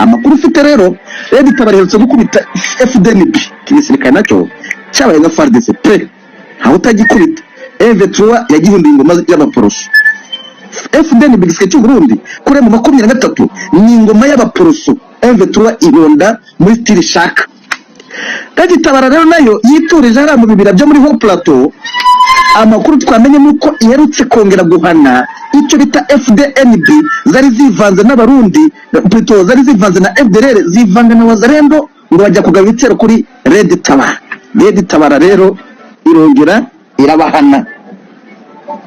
Amakuru ufite rero, Red Tabara iherutse gukubita FDNB, igisirikare nacyo cyabaye nka FARDC pe, ntawe utagikubita. M23 yagihinduye ingoma y'abaporoso. FDNB, igisirikare cy'u Burundi kuri M23 ni ingoma y'abaporoso. M23 ihonda muri style ishaka. Red Tabara rero nayo yiturije hariya mu bibira byo muri Haut Plateau. Amakuru twamenye ni uko iherutse kongera guhana icyo bita FDNB zari zivanze n'Abarundi, plutôt zari zivanze na FDLR, zivanga na Wazalendo, ngo bajya kugaba ibitero kuri Red Tabara. Red Tabara rero irongera irabahana.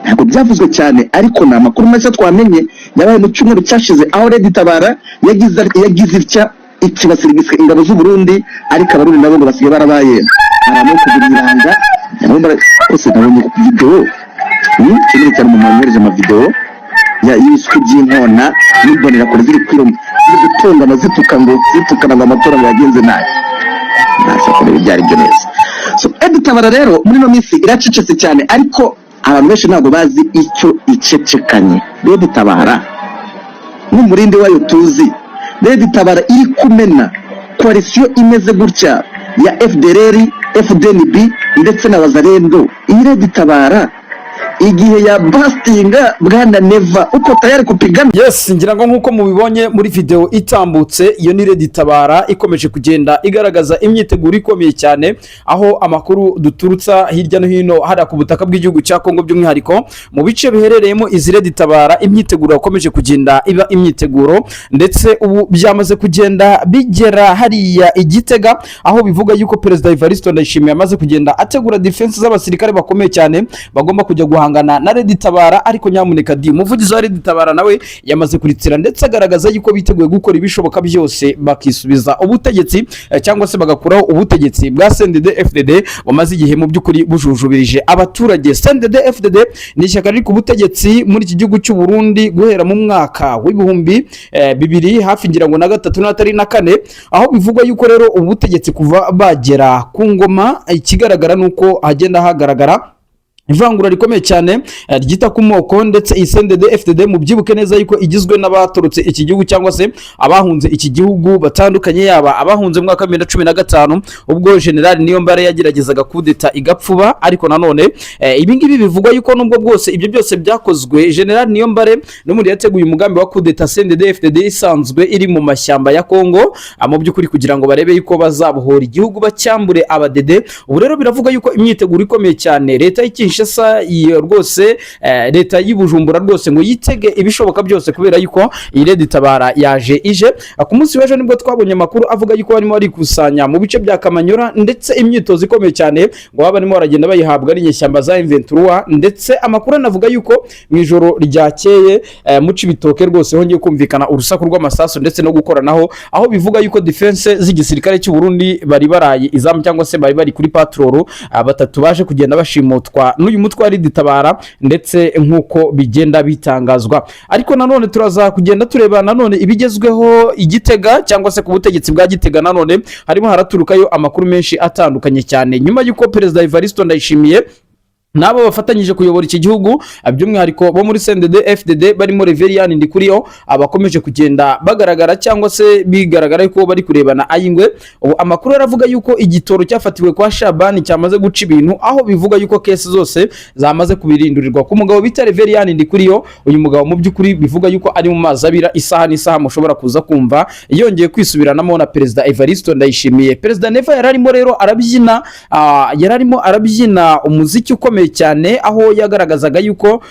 Ntabwo byavuzwe cyane, ariko ni amakuru mashya twamenye yabaye mu cyumweru cyashize, aho Red Tabara yagize itya ikibasira ingabo z'u Burundi. Ariko Abarundi nabo ngo basigaye barabaye abantu bo kugira ibanga nabo bose. Nabonye video, kinini cyane, umuntu wanyohereje amavideo y'ibisuku by'inkona n'imbonerakure ziri kwiroma, ziri gutongana, zituka ngo zitukana ngo amatora ngo yagenze nabi. Ntabasha kureba ibyo ari byo neza. So Red Tabara rero muri ino minsi iracecetse cyane, ariko abantu benshi ntabwo bazi icyo icecekanye. Red Tabara n'umurindi wayo tuzi, Red Tabara iri kumena coalition imeze gutya ya FDLR, FDNB ndetse na Wazalendo. Iyi Red Tabara igihe ya bastinga, bwana Neva, uko tayari kupigana? Yes, ngira ngo nk'uko mubibonye muri video itambutse, iyo ni Red Tabara ikomeje kugenda igaragaza imyiteguro ikomeye cyane, aho amakuru duturutsa hirya no hino hariya ku butaka bw'igihugu cya Kongo, by'umwihariko mu bice biherereyemo izi Red Tabara, imyiteguro yakomeje kugenda iba imyiteguro, ndetse ubu byamaze kugenda bigera hariya i Gitega, aho bivuga yuko Perezida Evariste Ndayishimiye yamaze kugenda ategura defense z'abasirikare bakomeye cyane bagomba kujya guhangana na Red Tabara. Ariko nyamuneka di umuvugizi wa Red Tabara nawe yamaze kuritsira, ndetse agaragaza yuko biteguye gukora ibishoboka byose bakisubiza ubutegetsi, cyangwa se bagakuraho ubutegetsi bwa CNDD FDD bumaze igihe mu by'ukuri bujujubirije abaturage. CNDD FDD ni ishyaka riri ku butegetsi muri iki gihugu cy'u Burundi guhera mu mwaka w'ibihumbi bibiri hafi ngira ngo na gatatu n'atari na kane, aho bivugwa yuko rero ubutegetsi kuva bagera ku ngoma, ikigaragara ni uko hagenda hagaragara ivangura rikomeye cyane ryita ku moko. Ndetse iyi CNDD FDD, mubyibuke neza yuko igizwe n'abaturutse iki gihugu cyangwa se abahunze iki gihugu batandukanye, yaba abahunze mu mwaka wa 2015 ubwo General Niyombare yageragezaga kudeta igapfuba. Ariko nanone ibi ngibi bivugwa yuko nubwo bwose ibyo byose byakozwe, General Niyombare n'ubundi yateguye umugambi wa kudeta, CNDD FDD isanzwe iri mu mashyamba ya Kongo, mu by'ukuri kugira ngo barebe yuko bazabohora igihugu bacyambure abadede. Ubu rero biravuga yuko imyiteguro ikomeye cyane, leta y'i Kinshasa iyo rwose, leta y'i Bujumbura rwose ngo yitege ibishoboka byose, kubera yuko iyi Red Tabara yaje ije. Ku munsi w'ejo nibwo twabonye amakuru avuga yuko barimo barikusanya mu bice bya Kamanyura, ndetse imyitozo ikomeye cyane ngo baba barimo baragenda bayihabwa n'inyeshyamba za M23. Ndetse amakuru anavuga yuko mu ijoro ryakeye mu Cibitoke rwose hongeye kumvikana urusaku rw'amasasu ndetse no gukoranaho, aho bivuga yuko defense z'igisirikare cy'u Burundi bari baraye izamu cyangwa se bari bari kuri patrol, batatu baje kugenda bashimutwa n'uyu mutwe wa Red Tabara, ndetse nk'uko bigenda bitangazwa. Ariko nanone turaza kugenda tureba nanone ibigezweho i Gitega cyangwa se ku butegetsi bwa Gitega. Nanone harimo haraturukayo amakuru menshi atandukanye cyane nyuma y'uko Perezida Evariste Ndayishimiye n'abo bafatanyije kuyobora iki gihugu, by'umwihariko bo muri CNDD FDD barimo Reverien Ndikuriyo, abakomeje kugenda bagaragara cyangwa se bigaragara ko bari kurebana ayingwe. Ubu amakuru aravuga yuko igitoro cyafatiwe kwa Shabani cyamaze guca ibintu, aho bivuga yuko case zose zamaze kubirindurirwa ku mugabo bita Reverien Ndikuriyo. Uyu mugabo mu by'ukuri bivuga yuko ari mu mazi abira, isaha n'isaha mushobora kuza kumva yongeye kwisubiranamo na Perezida Evariste Ndayishimiye. Perezida Neva yari arimo rero arabyina, yari arimo arabyina umuziki ukomeye cyane, aho yagaragazaga yuko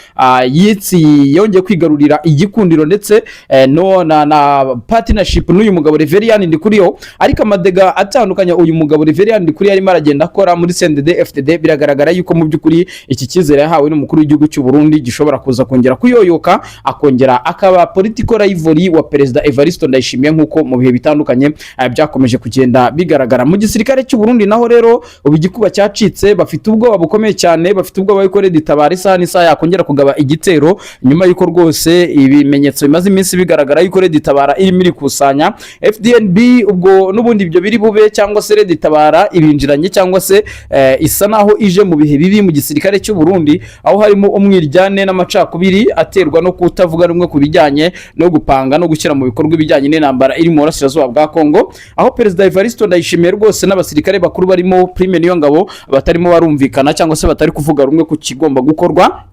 yitsi yongeye kwigarurira igikundiro ndetse no na partnership n'uyu mugabo Reverien Ndikuriyo. Ariko amadega atandukanye uyu mugabo Reverien Ndikuriyo arimo aragenda akora muri CNDD FDD, biragaragara yuko mu by'ukuri iki cyizere yahawe n'umukuru w'igihugu cy'u Burundi gishobora kuza kongera kuyoyoka, akongera akaba political rivalry wa Perezida Evariste Ndayishimiye, nk'uko mu bihe bitandukanye byakomeje kugenda bigaragara. Mu gisirikare cy'u Burundi naho rero ubu igikuba cyacitse, bafite ubwoba bukomeye cyane. Bafite ubwoba yuko Red Tabara isaha n'isaha yakongera kugaba igitero, nyuma y'uko rwose ibimenyetso bimaze iminsi bigaragara yuko Red Tabara irimo irikusanya FDNB. Ubwo n'ubundi ibyo biri bube, cyangwa se Red Tabara ibinjiranye, cyangwa se isa naho ije mu bihe bibi mu gisirikare cy'u Burundi, aho harimo umwiryane n'amacakubiri aterwa no kutavuga rumwe ku bijyanye no gupanga no gushyira mu bikorwa ibijyanye n'intambara iri mu burasirazuba bwa Kongo, aho Perezida Evariste Ndayishimiye rwose n'abasirikare bakuru barimo Prime Niyongabo batarimo barumvikana, cyangwa se batari kuvuga rumwe ku kigomba gukorwa.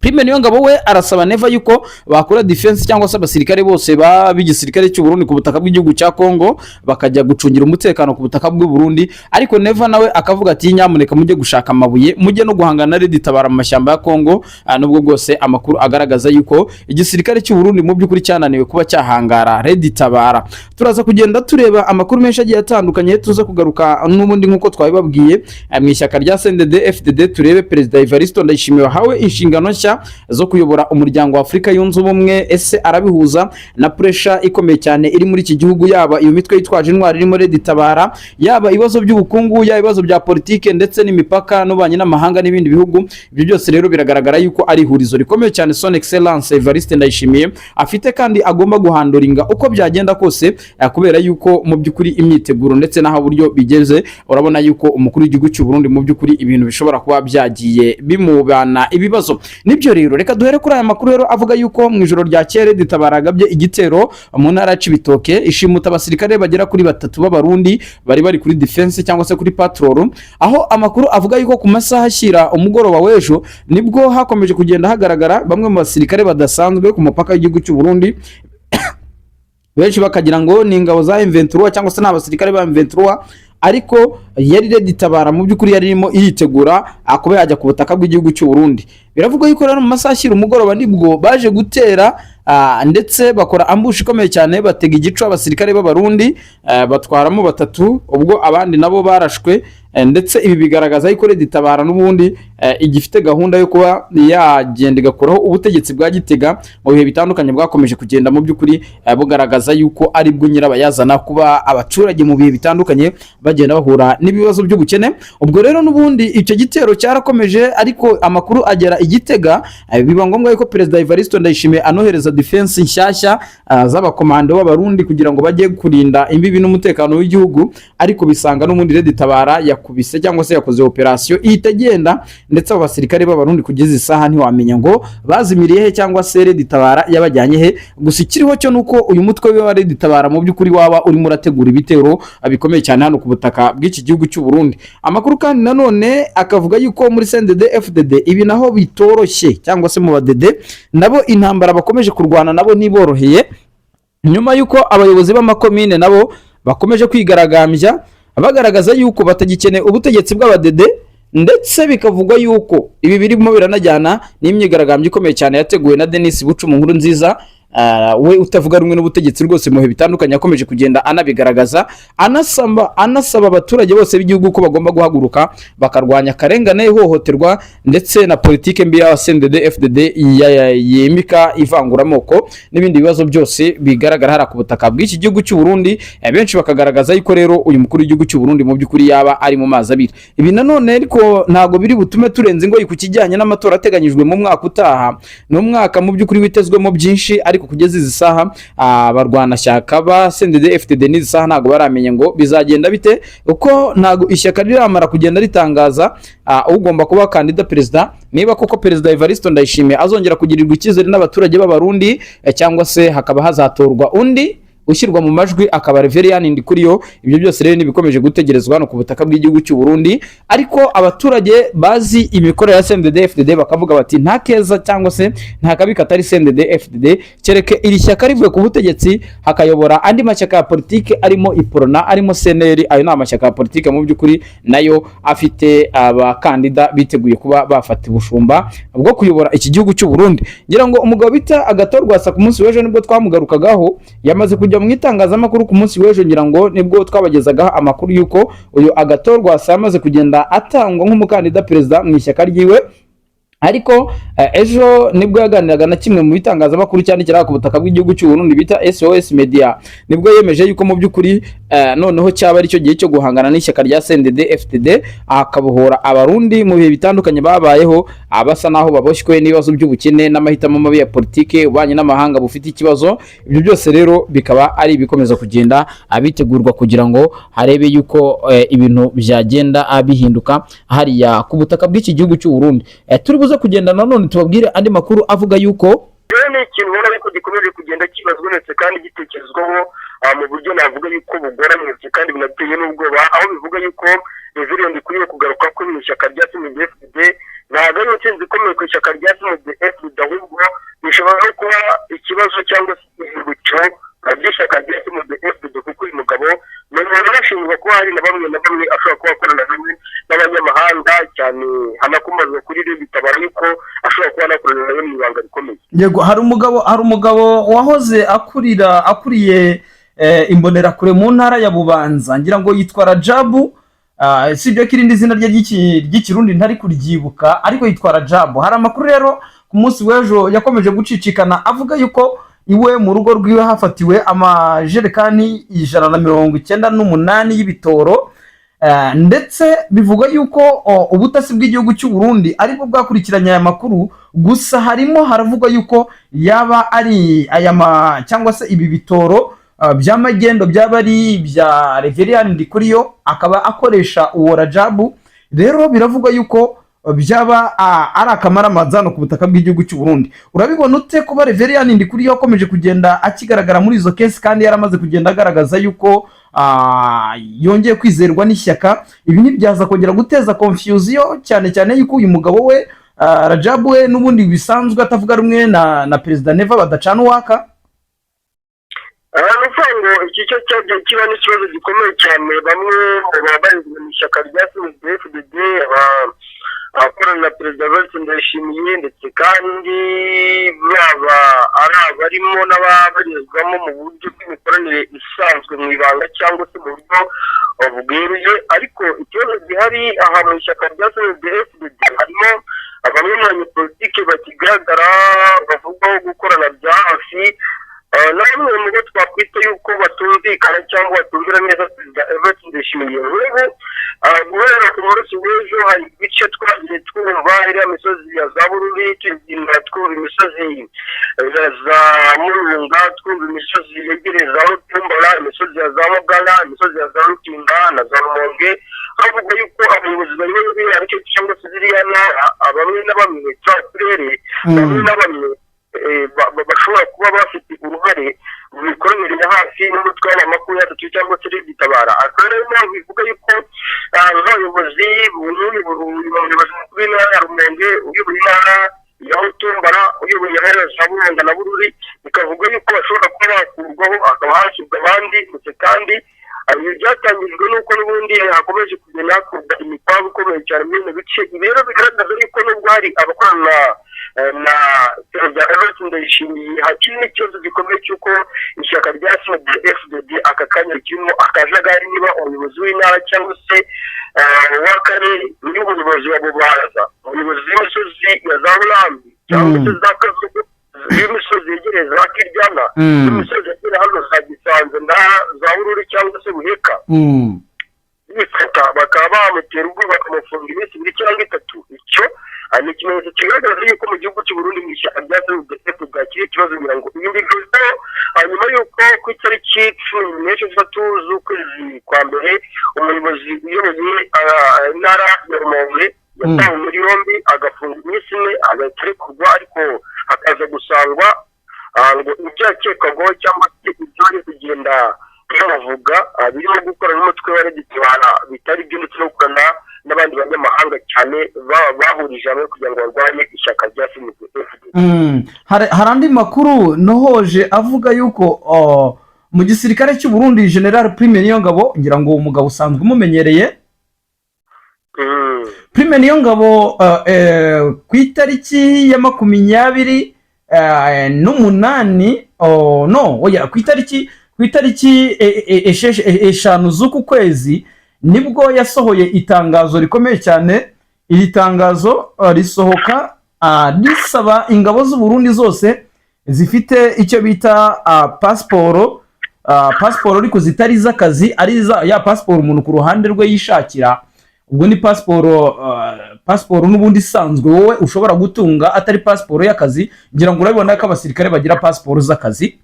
Prime Niyongabo we arasaba Neva yuko bakora defense, cyangwa se abasirikare bose b'igisirikare cy'u Burundi ku butaka bw'igihugu cya Kongo bakajya gucungira umutekano ku butaka bw'u Burundi. Ariko Neva nawe akavuga ati: "Nyamuneka mujye gushaka amabuye, mujye no guhangana na Red Tabara mu mashyamba ya Kongo." Nubwo bwose amakuru agaragaza yuko igisirikare cy'u Burundi mu by'ukuri cyananiwe kuba cyahangara Red Tabara. Turaza kugenda tureba amakuru menshi agiye atandukanye, tuza kugaruka n'ubundi nk'uko twabibabwiye mu ishyaka rya CNDD FDD, turebe Perezida Evariste Ndayishimiye wahawe inshingano nshya zo kuyobora Umuryango wa Afurika Yunze Ubumwe. Ese arabihuza na pressure ikomeye cyane iri muri iki gihugu, yaba iyo mitwe yitwaje intwari irimo Red Tabara, yaba ibibazo by'ubukungu, yaba ibibazo bya politike ndetse n'imipaka n'ububanyi n'amahanga n'ibindi bihugu? Ibyo byose rero biragaragara yuko ari ihurizo rikomeye cyane Son Excellence Evariste Ndayishimiye afite, kandi agomba guhandlinga uko byagenda kose, kubera yuko mu by'ukuri imyiteguro ndetse n'aho buryo bigeze, urabona yuko umukuru w'igihugu cy'u Burundi mu by'ukuri ibintu bishobora kuba byagiye bimubana ibibazo. Nibyo rero, reka duhere kuri aya makuru rero avuga yuko mu ijoro rya kera Tabara yagabye igitero mu ntara ya Cibitoke, ishimuta abasirikare bagera kuri batatu b'Abarundi bari kuri defense cyangwa se kuri patrol, aho amakuru avuga yuko ku masaha ashyira umugoroba w'ejo nibwo hakomeje kugenda hagaragara bamwe mu basirikare badasanzwe ku mupaka w'igihugu cy'u Burundi, benshi bakagira ngo ni ingabo za M23 cyangwa se ni abasirikare ba M23, ariko yari Red Tabara mu by'ukuri yari irimo iritegura kuba yajya ku butaka bw'igihugu cy'u Burundi. Biravugwa yuko rero mu masaha ashyira umugoroba nibwo baje gutera, ndetse bakora ambush ikomeye cyane, batega igico abasirikare b'Abarundi, batwaramo batatu, ubwo abandi nabo barashwe. Ndetse ibi bigaragaza yuko Red Tabara n'ubundi igifite gahunda yo kuba yagenda igakuraho ubutegetsi bwa Gitega mu bihe bitandukanye bwakomeje kugenda mu by'ukuri bugaragaza yuko ari bwo nyirabayazana kuba abaturage mu bihe bitandukanye bagenda bahura n'ibibazo by'ubukene. Ubwo rero n'ubundi icyo gitero cyarakomeje, ariko amakuru agera i Gitega, biba ngombwa yuko Perezida Evariste Ndayishimiye anohereza defense nshyashya z'abakomando b'Abarundi kugira ngo bajye kurinda imbibi n'umutekano w'igihugu, ariko bisanga n'ubundi Red Tabara yakubise cyangwa se yakoze operation ihita igenda, ndetse abo basirikare b'Abarundi kugeza isaha ntiwamenya ngo bazimiriye he cyangwa se Red Tabara yabajyanye he. Gusa ikiriho cyo nuko uyu mutwe wa Red Tabara mu by'ukuri waba urimo urategura ibitero bikomeye cyane hano ku butaka bw'iki gihugu cy'u Burundi. Amakuru kandi nanone akavuga yuko muri CNDD FDD ibi naho bitoroshye, cyangwa se mu badede nabo intambara bakomeje kurwana nabo ntiboroheye, nyuma y'uko abayobozi b'amakomine nabo bakomeje kwigaragambya bagaragaza yuko batagikeneye ubutegetsi bw'abadede, ndetse bikavugwa yuko ibi birimo biranajyana n'imyigaragambyo ikomeye cyane yateguwe na Denis Bucumi Nkurunziza, we utavuga rumwe n'ubutegetsi rwose mu bihe bitandukanye yakomeje kugenda anabigaragaza, anasaba abaturage bose b'igihugu ko bagomba guhaguruka bakarwanya akarengane, ihohoterwa ndetse na politike mbi ya CNDD FDD yimika ivanguramoko n'ibindi bibazo byose bigaragara hariya ku butaka bw'iki gihugu cy'u Burundi. Benshi bakagaragaza yuko rero uyu mukuru w'igihugu cy'u Burundi mu by'ukuri yaba ari mu mazi abiri. Ibi nanone ariko ntabwo biri butume turenza ingoyi ku kijyanye n'amatora ateganyijwe mu mwaka utaha. Ni umwaka mu by'ukuri witezwemo byinshi, ariko kugeza izi saha abarwanashyaka ba CNDD FDD n'izi saha ntabwo baramenya ngo bizagenda bite, kuko ntabwo ishyaka riramara kugenda ritangaza ugomba kuba kandida perezida, niba koko Perezida Evariste Ndayishimiye azongera kugirirwa icyizere n'abaturage b'Abarundi, cyangwa se hakaba hazatorwa undi ushyirwa mu majwi akaba Reverien Ndikuriyo. Ibyo byose rero nibikomeje gutegerezwa hano ku butaka bw'igihugu cy'u Burundi, ariko abaturage bazi imikorere ya CNDD FDD bakavuga bati nta keza cyangwa se nta kabi katari CNDD FDD, kereke iri shyaka rivuye ku butegetsi hakayobora andi mashyaka ya politike arimo Iprona, arimo CNL. Ayo ni amashyaka ya politike mu by'ukuri nayo afite abakandida biteguye kuba bafata ubushumba bwo kuyobora iki gihugu cy'u Burundi. Ngira ngo umugabo bita Agathon Rwasa, ku munsi w'ejo nibwo twamugarukagaho, yamaze kujya mu itangazamakuru ku munsi w'ejo. Ngira ngo nibwo twabagezagaho amakuru y'uko uyu Agathon Rwasa yamaze kugenda atangwa nk'umukandida perezida mu ishyaka ryiwe. Ariko ejo nibwo yaganiraga na kimwe mu bitangazamakuru cyandikira ku butaka bw'igihugu cy'u Burundi bita SOS Media, nibwo yemeje yuko mu by'ukuri noneho cyaba ari cyo gihe cyo guhangana n'ishyaka rya CNDD FDD, akabohora Abarundi mu bihe bitandukanye babayeho abasa naho baboshywe n'ibibazo by'ubukene n'amahitamo mabi ya politike, ububanyi n'amahanga bufite ikibazo. Ibyo byose rero bikaba ari ibikomeza kugenda abitegurwa kugira ngo harebe yuko ibintu byagenda bihinduka hariya ku butaka bw'iki gihugu cy'u Burundi. Turi buze kugenda nanone tubabwire andi makuru avuga yuko Rero ni ikintu ubona yuko gikomeje kugenda kibazwa ndetse kandi gitekerezwaho mu buryo navuga yuko bugoranye ndetse kandi binateye n'ubwoba, aho bivuga yuko Reverien ikwiye kugaruka ko mu ishyaka rya CNDD-FDD ntabwo ari intsinzi ikomeye ku ishyaka rya CNDD-FDD, ahubwo bishobora no kuba ikibazo cyangwa se ihindukiro ry'ishyaka rya CNDD-FDD, kuko uyu mugabo ni umuntu unashinjwa kuba hari na bamwe na bamwe ashobora kuba akorana hamwe n'abanyamahanga cyane, hanakomazwa kuri RED Tabara yuko ashobora kuba anakorana nayo mu ibanga rikomeye. Yego, hari umugabo wahoze akuriye Imbonerakure mu ntara ya Bubanza, ngira ngo yitwa Rajabu. Sibyo ko irindi zina rye ry'Ikirundi ntari kuryibuka, ariko yitwa Rajabu. Hari amakuru rero ku munsi w'ejo yakomeje gucicikana avuga yuko iwe mu rugo rwiwe hafatiwe amajerekani 198 y'ibitoro. Ndetse bivugwa yuko ubutasi bw'igihugu cy'u Burundi aribwo bwakurikiranye aya makuru. Gusa harimo haravugwa yuko yaba ari aya ma cyangwa se ibi bitoro bya magendo byaba ari ibya Reverien Ndikuriyo, akaba akoresha uwo Rajabu. Rero biravugwa yuko byaba ari akamaramazano ku butaka bw'igihugu cy'u Burundi. Urabibona ute kuba Reverien Ndikuriyo akomeje kugenda akigaragara muri izo case, kandi yaramaze kugenda agaragaza yuko yongeye kwizerwa n'ishyaka? Ibi ntibyaza kongera guteza confusion, cyane cyane yuko uyu mugabo we Rajabu we n'ubundi bisanzwe atavuga rumwe na Perezida Neva, badacana uwaka? Ni ukuvuga ngo iki cyo cyagiye kiba n'ikibazo gikomeye cyane. Bamwe mu babarizwa mu ishyaka rya CNDD-FDD, abakorana na Perezida Evariste Ndayishimiye, ndetse kandi baba ari abarimo n'ababarizwamo mu buryo bw'imikoranire isanzwe mu ibanga cyangwa se mu buryo bweruye. Ariko ikibazo gihari aha mu ishyaka rya CNDD-FDD, harimo bamwe mu banyepolitike bakigaragara bavugwaho gukorana bya hafi na bamwe mu bo twakwita yuko batumvikana cyangwa batumvira neza Perezida Evariste Ndayishimiye. Nk'ubu guhera ku munsi w'ejo hari ibice twagiye twumva, iriya misozi ya za Bururi, tugenda twumva imisozi ya za Murunga, twumva imisozi yegereye za Rutumbara, imisozi ya za Mugana, imisozi ya za Rutinda na za Rumonge, havuga yuko abayobozi bayoboye biriya bice cyangwa se ziriya ntara, bamwe na bamwe, turiya turere, bamwe na bamwe bashobora kuba bafite uruhare mu mikoranire ya hafi n'umutwe wa 23 cyangwa se RED Tabara. Akaba ariyo mpamvu ivuga yuko nk'abayobozi, uyu muyobozi mukuru w'intara ya Rumonge, uyoboye intara ya Rutumbara, uyoboye intara ya Burunga na Bururi, bikavuga yuko bashobora kuba bakurwaho hakaba hashyirwa abandi. Ndetse kandi ibi byatangijwe n'uko n'ubundi hakomeje kugenda hakorwa imikwabu ikomeye cyane muri bino bice. Ibi rero bigaragaza yuko nubwo hari abakorana na Perezida Evariste Ndayishimiye, hakiri n'ikibazo gikomeye cy'uko ishyaka rya CNDD-FDD aka kanya kirimo akajagari. Niba umuyobozi w'intara cyangwa se w'akarere, niba umuyobozi wa Bubanza, umuyobozi w'imisozi ya za Burambi cyangwa se za Kazugu, w'imisozi yegereye za Kiryana, w'imisozi yegereye hano za Gisanze na za Bururi cyangwa se Buheka, bifata bakaba bamutera ubwoba bakamufunga iminsi 2 cyangwa 3, icyo ni ikimenyetso kigaragaza yuko mu gihugu cy'u Burundi mu ishyaka rya CNDD-FDD bwakiriye ikibazo. Ngira ngo ibi mbivuzeho hanyuma y'uko ku itariki 16 z'ukwezi kwa mbere umuyobozi uyoboye intara ya Rumonge yatawe muri yombi, agafunga iminsi 4, agahita arekurwa, ariko hakaza gusangwa ngo ibyo yakekwagaho cyangwa se ibyo ari kugenda bavuga birimo gukora n'umutwe wa RED Tabara bitari byo, ndetse no gukorana n'abandi banyamahanga cyane bahurije hamwe kugira ngo barwanye ishyaka rya CNDD-FDD. Hari andi makuru nohoje avuga yuko mu gisirikare cy'u Burundi General Prime Niyongabo, ngira ngo uwo mugabo usanzwe umumenyereye, Prime Niyongabo, ku itariki ya 28, oh, no, oya, ku itariki 5 z'uku kwezi nibwo yasohoye itangazo rikomeye cyane. Iri tangazo risohoka Risaba ingabo z'u Burundi zose zifite icyo bita pasiporo, pasiporo ariko zitari iz'akazi, ari ya pasiporo umuntu ku ruhande rwe yishakira. Ubwo ni pasiporo, pasiporo n'ubundi isanzwe wowe ushobora gutunga, atari pasiporo y'akazi. Ngira ngo urabibona ko abasirikare bagira pasiporo z'akazi.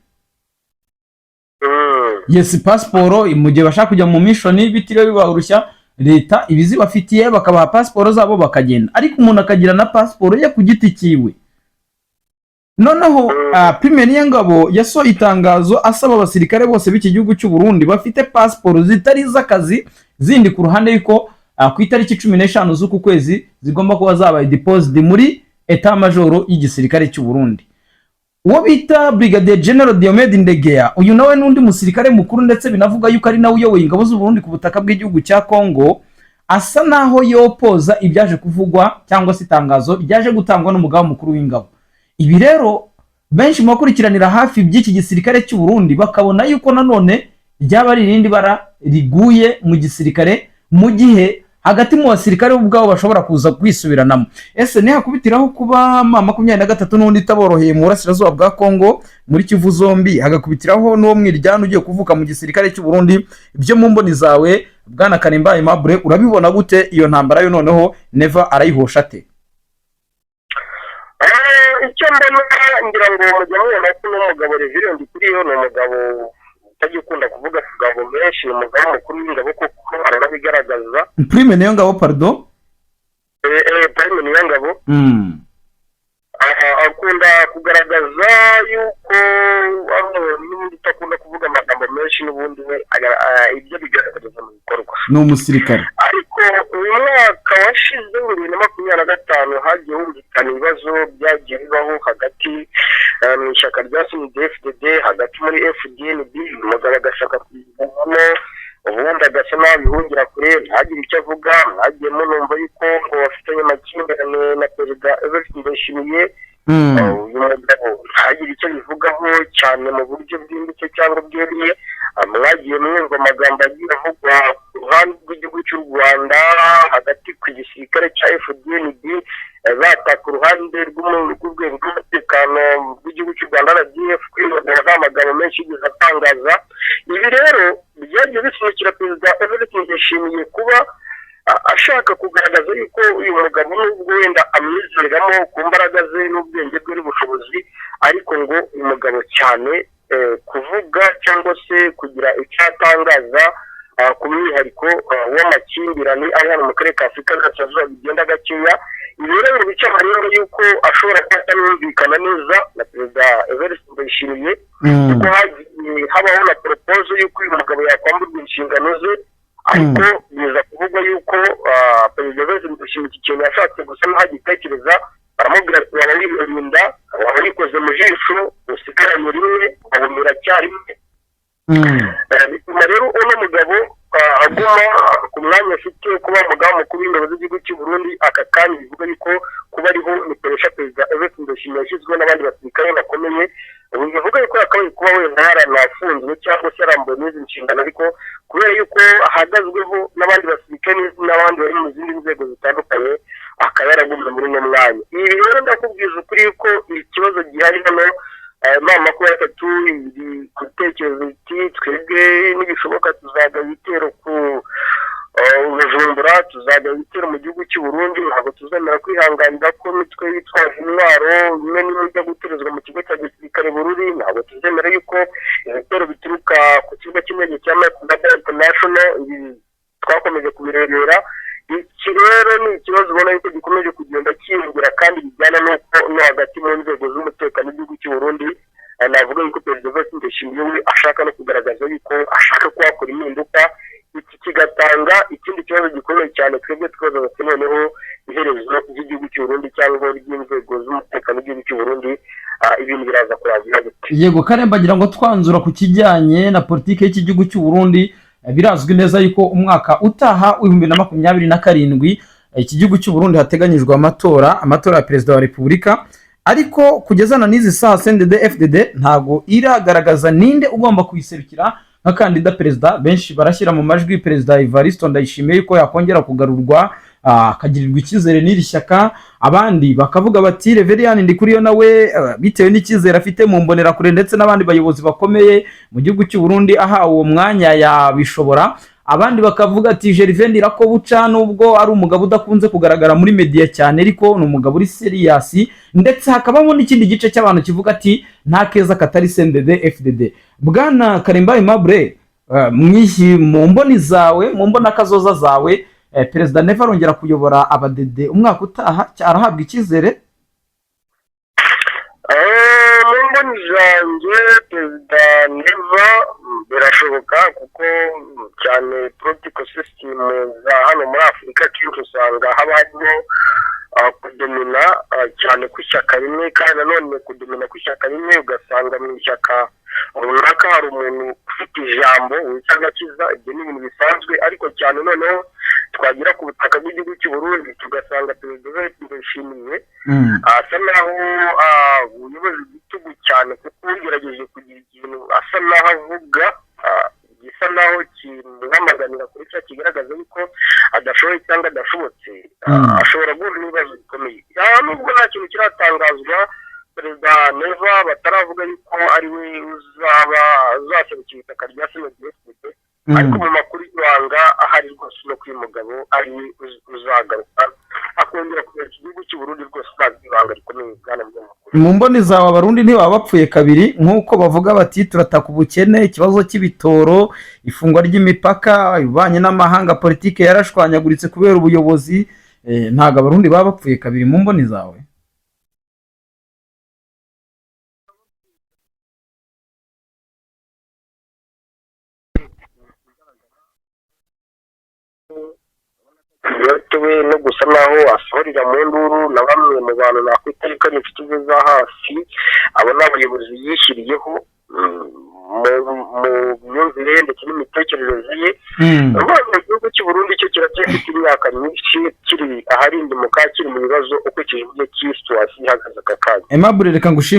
Yes, pasiporo mu gihe bashaka kujya mu mission bitiriwe bibarushya, leta ibizibafitiye, bakabaha pasiporo zabo bakagenda. Ariko umuntu akagira na pasiporo ye ku giti cyiwe. Noneho Prime Niyongabo yasohoye itangazo asaba abasirikare bose b'iki gihugu cy'u Burundi bafite pasiporo zitari iz'akazi zindi ku ruhande, yuko ku itariki 15 z'uku kwezi zigomba kuba zabaye deposit muri état-major y'igisirikare cy'u Burundi. Uwo bita Brigadier General Diomede Ndegeya, uyu nawe n'undi musirikare mukuru, ndetse binavuga yuko ari nawe uyoboye ingabo z'u Burundi ku butaka bw'igihugu cya Congo, asa naho yopoza ibyaje kuvugwa cyangwa se itangazo ryaje gutangwa n'umugaba mukuru w'ingabo. Ibi rero benshi mu bakurikiranira hafi iby'iki gisirikare cy'u Burundi bakabona yuko nanone ryaba ari irindi bara riguye mu gisirikare, mu gihe hagati mu basirikare bo ubwabo bashobora kuza kwisubiranamo. Ese nihakubitiraho kuba M23 n'ubundi itaboroheye mu burasirazuba bwa Congo, muri Kivu zombi, hagakubitiraho n'uwo mwiryane ugiye kuvuka mu gisirikare cy'u Burundi, ibyo mu mboni zawe, bwana Kanimba Aimable, urabibona gute? Iyo ntambara yo noneho Neva arayihosha ate? Icyo mbona, ngira ngo mujya mubona ko n'umugabo Reverien Ndikuriyo ni umugabo utajya ukunda kuvuga amagambo menshi. Ni umugabo mukuru w'ingabo koko, aranabigaragaza. Prime Niyongabo, pardon. Prime Niyongabo akunda kugaragaza yuko ari umuntu n'ubundi utakunda kuvuga amagambo menshi, n'ubundi we ibyo bigaragariza mu bikorwa. Ni umusirikare. Ariko uyu mwaka washize, 2025, hagiye humvikana ibibazo byagiye bibaho hagati mu ishyaka rya CNDD-FDD, hagati muri FDNB. Umugabo agashaka kuyivamo, ubundi agasa n'aho abihungira kure, ntagire icyo avuga. Mwagiye munumva yuko ngo bafitanye amakimbirane na Perezida Evariste Ndayishimiye. Uyu mugabo ntagire icyo bivugaho cyane mu buryo bwimbitse cyangwa bweruye. Mwagiye mwumva amagambo agiye avugwa ku ruhande rw'igihugu cy'u Rwanda, hagati ku gisirikare cya FDNB, bataka uruhande rw'urwego rw'umutekano rw'igihugu cy'u Rwanda, RDF. Kwiyongera nta magambo menshi yigeze atangaza. Ibi rero byagiye bisunikira Perezida Evariste Ndayishimiye kuba ashaka kugaragaza yuko uyu mugabo, nubwo wenda amwizeramo ku mbaraga ze n'ubwenge bwe n'ubushobozi, ariko ngo uyu mugabo cyane kuvuga cyangwa se kugira icyo atangaza ku mwihariko w'amakimbirane ari hano mu karere ka Afurika y'Iburasirazuba bigenda gakeya. Ibi rero ngo bica amarenga yuko ashobora kuba atanumvikana neza na Perezida Evariste Ndayishimiye, kuko hagiye habaho na proposal y'uko uyu mugabo yakwamburwa inshingano ze, ariko biza kuvugwa yuko Perezida Evariste Ndayishimiye iki kintu yashatse gusa n'aho agitekereza, baramubwira ati: "Waba wirinda, waba wikoze mu jisho, usigaranye rimwe ukabumira cyarimwe." Bituma rero uno mugabo aguma ku mwanya afite, kuba umugaba mukuru w'ingabo z'igihugu cy'u Burundi aka kanya. Bivuga yuko kuba ariho ni pressure Perezida Evariste Ndayishimiye yashyizweho n'abandi basirikare bakomeye. Ubu bivuga yuko yakabaye kuba wenda yaranafunzwe cyangwa se yarambuwe n'izi nshingano, ariko kubera yuko ahagazweho n'abandi basirikare n'abandi bari mu zindi nzego zitandukanye, akaba yaragumye muri uno mwanya. Ibi rero ndakubwiza ukuri yuko ikibazo gihari hano, M23 iri gutekereza iti: "Twebwe nibishoboka tuzagaba ibitero ku Bujumbura, tuzagaba ibitero mu gihugu cy'u Burundi. Ntabwo tuzemera kwihanganira ko imitwe yitwaje intwaro imwe n'imwe ijya guterezwa mu kigo cya gisirikare Bururi. Ntabwo tuzemera yuko ibitero bituruka ku kibuga cy'indege cya Mike International." Ibi twakomeje kubirebera. Iki rero ni ikibazo ubona yuko gikomeje kugenda cyiyongera, kandi bijyana n'uko no hagati mu nzego z'umutekano w'igihugu cy'u Burundi, navuga yuko Perezida Evariste Ndayishimiye we ashaka no kugaragaza yuko ashaka kuhakora impinduka. Iki kigatanga ikindi kibazo gikomeye cyane. Twebwe twibaza bati: "Noneho iherezo ry'igihugu cy'u Burundi cyangwa ry'inzego z'umutekano w'igihugu cy'u Burundi, ibintu biraza kurangira gute?" Yego Karemba, ngira ngo twanzura ku kijyanye na politiki y'iki gihugu cy'u Burundi, birazwi neza yuko umwaka utaha w'2027 iki gihugu cy'u Burundi hateganyijwe amatora, amatora ya perezida wa repubulika. Ariko kugeza na n'izi saha CNDD FDD ntabwo iragaragaza ninde ugomba kuyiserukira nka kandida perezida. Benshi barashyira mu majwi Perezida Evariste Ndayishimiye yuko yakongera kugarurwa. akagirirwa icyizere n'iri shyaka. Abandi bakavuga bati Reverien Ndikuriyo nawe, bitewe n'icyizere afite mu Mbonerakure ndetse n'abandi bayobozi bakomeye mu gihugu cy'u Burundi, ahawe uwo mwanya yabishobora. Abandi bakavuga ati Gervais Ndirakobuca, nubwo ari umugabo udakunze kugaragara muri media cyane, ariko ni umugabo uri serious. Ndetse hakabamo n'ikindi gice cy'abantu kivuga ati nta keza katari CNDD FDD. Bwana Karimba Aimable, mu mboni zawe, mu mbonakazoza zawe, Perezida Neva arongera kuyobora abadede umwaka utaha, arahabwa icyizere? Mu mboni zanjye, Perezida Neva birashoboka, kuko cyane political system za hano muri Afurika kenshi usanga haba harimo kudomina cyane kw'ishyaka rimwe, kandi nanone kudomina kw'ishyaka rimwe ugasanga mu ishyaka runaka hari umuntu ufite ijambo wica agakiza. Ibyo ni ibintu bisanzwe, ariko cyane noneho twagera ku butaka bw'igihugu cy'u Burundi tugasanga Perezida Ndayishimiye asa naho ubuyobozi igitugu cyane, kuko ugerageje kugira ikintu asa naho avuga gisa naho kimuhamaganira kure cyangwa kigaragaza yuko adashoboye cyangwa adashobotse, ashobora guhura n'ibibazo bikomeye. Nubwo nta kintu kiratangazwa, Perezida Neva bataravuga yuko ari we uzaba uzaserukira ishyaka rya CNDD-FDD, ariko mu makuru y'ibanga ahari rwose no uyu mugabo ari we uzagaruka akongera kuyobora igihugu cy'u Burundi rwose, ntabwo ibanga rikomeye, bwana munyamakuru. Mu mboni zawe, Abarundi ntibaba bapfuye kabiri, nk'uko bavuga bati turataka ubukene, ikibazo cy'ibitoro, ifungwa ry'imipaka, ububanyi n'amahanga, politiki yarashwanyaguritse kubera ubuyobozi, ntabwo Abarundi baba bapfuye kabiri mu mboni zawe? Byatewe no gusa naho asohorera mu nduru na bamwe mu bantu nakwita yuko ari inshuti ze za hafi. Abo ni abayobozi yishyiriyeho mu myumvire ndetse n'imitekerereze ye. Urwego igihugu cy'u Burundi cyo kiracyafite imyaka myinshi kiri aharindimuka, kiri mu bibazo ukurikije uburyo ki situation ihagaze aka kanya. Aimable, reka ngushimire.